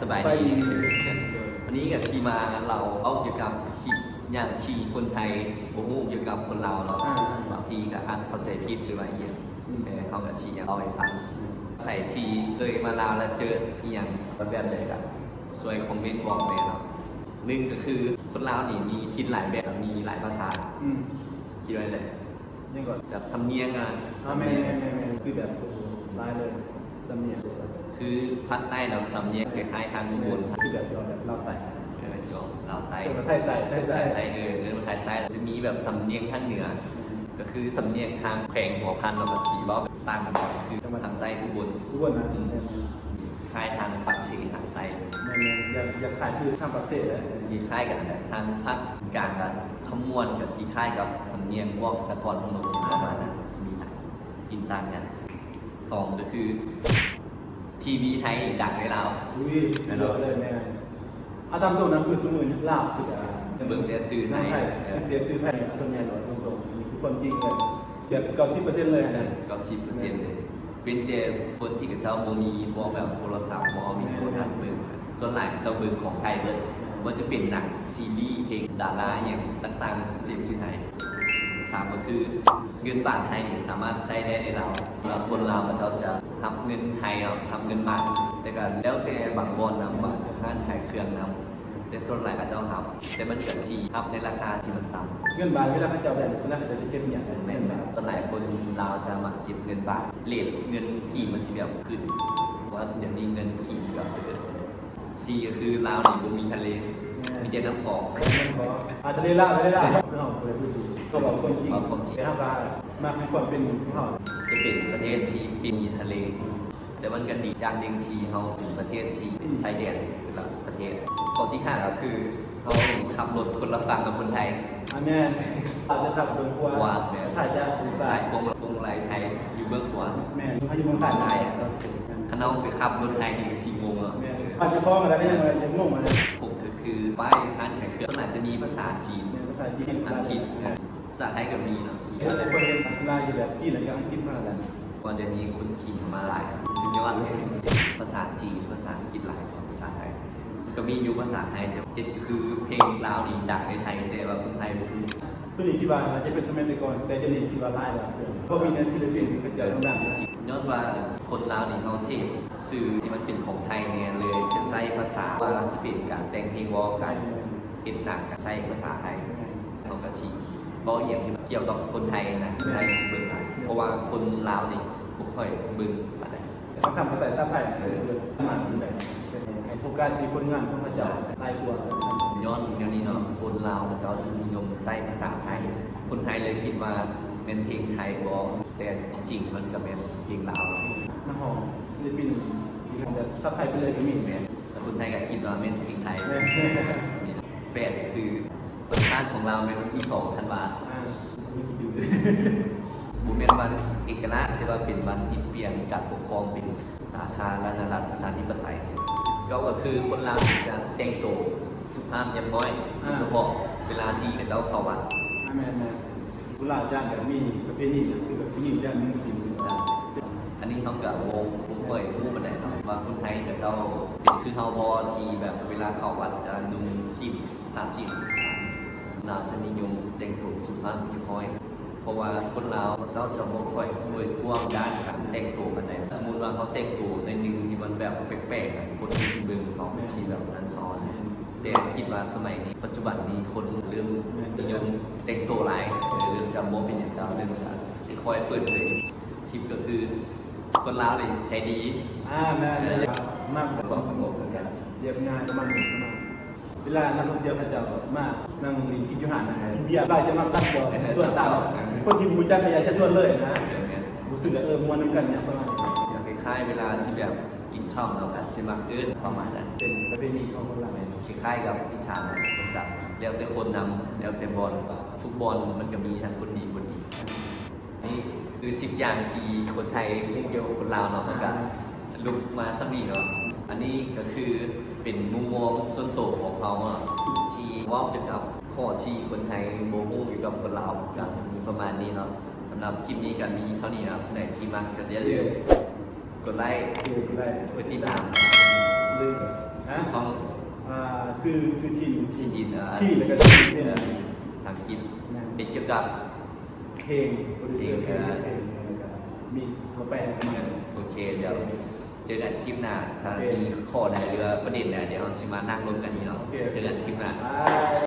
ສະບາຍດີ. ວັນນີ້ກໍຊິມາເລົ່າກ່ຽວກັບສິ່ງຢ່າງທີ່ຄົນໄທບໍ່ຮູ້ກ່ຽວກັບຄົນລາວເນາະ. ອ່າ ບາງທີກໍອາດເຂົ້າໃຈຜິດ ຫຼືວ່າອີ່ຫຍັງ. ອືມ ເອີ ເຮົາກໍຊິເລົ່າໃຫ້ຟັງ. ອືມ ໃຜທີ່ເຄີຍມາລາວແລ້ວເຈີອີ່ຫຍັງແບບໃດກໍຊ່ວຍຄອມເມັນບອກແດ່ເນາະ. ໜຶ່ງກໍຄືຄົນລາວນີ້ມີຖິ່ນຫຼາຍແບບ ມີຫຼາຍພາສາ. ອືມ ຄິດວ່າຈັ່ງໃດ? ຍັງກໍແບບສຳນຽງອະ. ອ່າ ສຳນຽງ ແມ່ນໆໆ ຄືແບບ ໂອ້ ຫຼາຍເລີຍ ສຳນຽງ. ຄືພາກໃຕ້ເນາະ ສຳນຽງຄ້າຍໆທາງອຸບົນ ຄືແບບ ແບບລາວໃຕ້. ເອີ ຊິອອກລາວໃຕ້ ເອີ້ນວ່າໄທໃຕ້ ໄທໃຕ້ ໄທໃຕ້ ເອີ ເອີ້ນວ່າໄທໃຕ້. ແລ້ວຈະມີແບບສຳນຽງທາງເໜືອ ອືມ ກໍຄືສຳນຽງທາງແຂວງຫົວພັນເນາະ ກໍຊິເວົ້າແບບຕ່າງກັນ ຄືທາງໃຕ້ອຸບົນ ອຸບົນນະ. ອືມ ແມ່ນໆ ຄ້າຍທາງປາກເຊທາງໃຕ້. ແມ່ນໆ ຢາກ ຢາກຄ້າຍຄືທາງປາກເຊເລີຍ. ຄ້າຍກັນແຫຼະ ທາງພາກກາງກໍຄຳມ່ວນ ກໍຊິຄ້າຍກັບສຳນຽງພວກນະຄອນພະນົມ ອ່າ ປະມານນັ້ນ ຊິມີຫຼາຍ ກິນຕ່າງກັນ. ສອງກໍຄື ທີວີໄທດັງໃນລາວ. ອຸ້ຍ ສຸດຍອດເລີຍ. ແມ່ນ ອາ ຕາມຕົງນະ ຄືຊຸມື້ນີ້ລາວຄື ເບິ່ງແຕ່ສື່ໄທ ເອີ ຄືເສບສື່ໄທສ່ວນໃຫຍ່ເນາະ. ຕົງໆ ນີ້ຄືຄວາມຈິງເລີຍ ແບບເກົ້າສິບເປີເຊັນເລີຍ. ເອີ ເກົ້າສິບເປີເຊັນເລີຍ. ເປັນແຕ່ຄົນທີ່ເຂົາເຈົ້າບໍ່ມີພວກແບບໂທລະສັບ ບໍ່ມີໂທລະທັດເບິ່ງ ສ່ວນຫຼາຍເຂົາເຈົ້າເບິ່ງຂອງໄທເບິດ. ແມ່ນ ບໍ່ວ່າຈະເປັນໜັງ ຊີຣີ ເພງ ດາລາອີ່ຫຍັງຕ່າງໆ ເສບຊື່ໄທ. ສາມກໍຄືເງິນບາດໄທນີ້ສາມາດໃຊ້ໄດ້ໃນລາວ. ຄົນລາວເຂົາເຈົ້າຈະຮັບເງິນໄທເນາະ ຮັບເງິນບາດ ແຕ່ກໍແລ້ວແຕ່ບາງບ່ອນນຳ ບາງຮ້ານຂາຍເຄື່ອງນຳ ແຕ່ສ່ວນຫຼາຍເຂົາເຈົ້າຮັບ ແຕ່ມັນກໍຊິຮັບໃນລາຄາທີ່ມັນຕ່ຳ. ເງິນບາດເວລາເຂົາເຈົ້າໄດ້ ສ່ວນຫຼາຍເຂົາເຈົ້າຈະເກັບຫຍັງ? ແມ່ນ ສ່ວນຫຼາຍຄົນລາວຈະມັກເກັບເງິນບາດ ເຣດເງິນກີບມັນຊິແບບຂຶ້ນ ເພາະວ່າດຽວນີ້ເງິນກີບມັນກໍເຟີ້. ສີ່ກໍຄືລາວນີ້ບໍ່ມີທະເລ ມີແຕ່ນ້ຳຂອງ. ອາ ທະເລລາວ ທະເລລາວ ເຮົາບໍ່ໄດ້ພູດເຖິງ ເຂົາເວົ້າຄວາມຈິງ ເວົ້າຄວາມຈິງ. ແຕ່ເຮົາກໍມັກໃນຄວາມເປັນຂອງເຮົາ ຈະເປັນປະເທດທີ່ບໍ່ມີທະເລ ແຕ່ມັນກໍດີຢ່າງໜຶ່ງທີ່ເຮົາເປັນປະເທດທີ່ຊາຍແດນ ແຕ່ລະປະເທດ. ຂໍ້ທີຫ້າກໍຄື ເຮົານີ້ຂັບລົດຄົນລະຝັ່ງກັບຄົນໄທ. ອາ ແມ່ນ ເຮົາຈະຂັບເບື້ອງຂວາ ຂວາ ແມ່ນ ໄທຈະເປັນຊ້າຍ ພວງມາໄລໄທຢູ່ເບື້ອງຂວາ. ແມ່ນ ເຮົາຢູ່ເບື້ອງຊ້າຍ ຊ້າຍ. ຄັນເຮົາໄປຂັບລົດໄທນີ້ກໍຊິງົງເນາະ. ແມ່ນ ເຂົາເຈົ້າຂອງກໍໄດ້ ຍັງວ່າຍັງງົງວ່າ. ຫົກກໍຄືປ້າຍຮ້ານຂາຍເຄື່ອງ ສ່ວນຫຼາຍຈະມີພາສາຈີນ. ແມ່ນ ພາສາຈີນ ອັງກິດ ເອີ ພາສາໄທກໍມີເນາະ. ເອີ ແຕ່ຂ້ອຍເຫັນສ່ວນຫຼາຍຢູ່ແບບຈີນ ແລ້ວກໍອັງກິດເທົ່ານັ້ນແຫຼະ. ເພາະວ່າດຽວນີ້ຄົນຈີນເຂົ້າມາຫຼາຍ ສຸດຍອດເລີຍ ພາສາຈີນ ພາສາອັງກິດຫຼາຍກວ່າພາສາໄທ. ມັນກໍມີຢູ່ພາສາໄທ ແຕ່ເຈັດກໍຄືເພງລາວນີ້ດັງໃນໄທ ແຕ່ວ່າຄົນໄທບໍ່ຮູ້. ໂຕນີ້ຄິດວ່າອາດຈະເປັນສະໄໝແຕ່ກ່ອນ ແຕ່ດຽວນີ້ຄິດວ່າຫຼາຍແລ້ວ ເພາະມີແຕ່ສິນລະປິນທີ່ເຂົາເຈົ້າດັງໆນະ. ຍ້ອນວ່າຄົນລາວນີ້ເຮົາເສບສື່ທີ່ມັນເປັນຂອງໄທແດ່ ເລີຍຈະໃຊ້ພາສາ ວ່າຈະເປັນການແຕ່ງເພງບໍ ການເຮັດໜັງ ກໍໃຊ້ພາສາໄທ. ເຮົາກໍຊິເວົ້າອີ່ຫຍັງທີ່ກ່ຽວກັບຄົນໄທນະ ຄົນໄທຊິເບິ່ງຫຼາຍ ເພາະວ່າຄົນລາວນີ້ບໍ່ຄ່ອຍເບິ່ງປານໃດ. ບາງຄັ້ງກໍໃຊ້ພາສາໄທ ເອີ ປະມານນັ້ນແຫຼະ ໃຫ້ໂຟກັສທີ່ຜົນງານຂອງເຂົາເຈົ້າຫຼາຍກວ່າ. ຍ້ອນແນວນີ້ເນາະ ຄົນລາວເຂົາເຈົ້າຈຶ່ງນິຍົມໃຊ້ພາສາໄທ ຄົນໄທເລີຍຄິດວ່າແມ່ນເພງໄທບໍ ແຕ່ທີ່ຈິງມັນກໍແມ່ນເພງລາວ. ນັກຮ້ອງ ສິນລະປິນທີ່ຮ້ອງແບບພາສາໄທໄປເລີຍກໍມີ. ແມ່ນ ແລ້ວຄົນໄທກໍຄິດວ່າແມ່ນເພງໄທ. ແມ່ນ ແປດກໍຄື ປະຊາຊາດຂອງລາວແມ່ນວັນທີສອງທັນວາ. ອ່າ ບໍ່ແມ່ນວັນເອກະລາດ ແຕ່ວ່າເປັນວັນທີ່ປ່ຽນການປົກຄອງເປັນສາທາລະນະລັດປະຊາທິປະໄຕ. ເກົ້າກໍຄືຄົນລາວຈະແຕ່ງໂຕສຸພາບຮຽບຮ້ອຍ ອ່າ ໂດຍສະເພາະເວລາທີ່ເຂົາເຈົ້າເຂົ້າວັດ. ອ່າ ແມ່ນໆ ຄົນລາວຈະແບບມີປະເພນີນະ ຄືແບບຜູ້ຍິງຈະນຸ່ງສິ້ນ. ອ່າ ອັນນີ້ເຮົາກໍບໍ່ ບໍ່ຄ່ອຍຮູ້ປານໃດເນາະ ວ່າຄົນໄທເຂົາເຈົ້າເປັນຄືເຮົາບໍ່ ທີ່ແບບເວລາເຂົ້າວັດຈະນຸ່ງສິ້ນ ຜ້າສິ້ນ. ລາວຈະນິຍົມແຕ່ງໂຕສຸພາບຮຽບຮ້ອຍ ເພາະວ່າຄົນລາວເຂົາເຈົ້າຈະບໍ່ຄ່ອຍເປີດກວ້າງດ້ານການແຕ່ງໂຕປານໃດ. ສົມມຸດວ່າເຮົາແຕ່ງໂຕໜ້ອຍໜຶ່ງທີ່ມັນແບບແປກໆ ຄົນທີ່ຊິເບິ່ງເຮົາ ແມ່ນ ຊິແບບນັ້ນເຮົາ. ແຕ່ຄິດວ່າສະໄໝນີ້ ປັດຈຸບັນນີ້ຄົນເລີ່ມນິຍົມແຕ່ງໂຕຫຼາຍ ເລີ່ມຈະບໍ່ເປັນຫຍັງແລ້ວ ເລີ່ມຈະຄ່ອຍເປີດເຜີຍ. ສິບກໍຄື ຄົນລາວນີ້ໃຈດີ. ອ່າ ແມ່ນ ມັກຄວາມສະຫງົບ ແລ້ວກໍລຽບງ່າຍ ປະມານນີ້. ເວລານັກທ່ອງທ່ຽວເຂົາເຈົ້າມານັ່ງຫຼິ້ນກິນຢູ່ຮ້ານ ກິນເບຍ ລາວຈະມັກຕັກຕົວະ ຊວນຕາມ ຄົນທີ່ບໍ່ຮູ້ຈັກກໍຢາກຈະຊວນເລີຍນະ. ແມ່ນໆ ຮູ້ສຶກວ່າ ເອີ ມ່ວນນຳກັນຫຍັງປະມານນີ້. ກໍຄ້າຍໆເວລາທີ່ແບບກິນເຂົ້າເນາະ ກໍຊິມັກເອີ້ນປະມານນັ້ນ ເປັນປະເພນີຂອງຄົນລາວ. ແມ່ນ ຄ້າຍໆກັບອີສານນະ ກໍແລ້ວແຕ່ຄົນນຳ ແລ້ວແຕ່ບ່ອນ ທຸກບ່ອນມັນກໍມີທັງຄົນດີຄົນດີ. ນີ້ຄືສິບຢ່າງທີ່ຄົນໄທຮູ້ກ່ຽວກັບຄົນລາວເນາະ ແລ້ວກໍສະຫຼຸບມາສ່ຳນີ້ເນາະ. ອັນນີ້ກໍຄືເປັນມຸມມອງສ່ວນໂຕຂອງເຮົາເນາະ ທີ່ເວົ້າກ່ຽວກັບຂໍ້ທີ່ຄົນໄທບໍ່ຮູ້ກ່ຽວກັບຄົນລາວ ກໍມີປະມານນີ້ເນາະ. ສຳລັບຄລິບນີ້ກໍມີເທົ່ານີ້ເນາະ. ຜູ້ໃດທີ່ມັກກໍຢ່າລືມກົດໄລ ກົດຕິດຕາມ ຫຼື ຮະ ຊື່ ຊື່ຖິ່ນ ທີ່ດິນ ອ່າ ທີ່ ແລ້ວກໍ ເອີ ສາມກິດ ແມ່ນ ເປັນກ່ຽວກັບ ເພງ ໂປຣດິວເຊີ ເພງ ເພງ ເພງ ແລ້ວກໍມີຕົວແປນ ໂອເຄ ດຽວເຈີກັນຄລິບໜ້າ ຖ້າມີຂໍ້ໃດ ຫຼືວ່າປະເດັນໃດ ດຽວເຮົາຊິມານັ່ງລົມກັນອີກເນາະ ໂອເຄ ເຈີກັນຄລິບໜ້າ ບາຍ.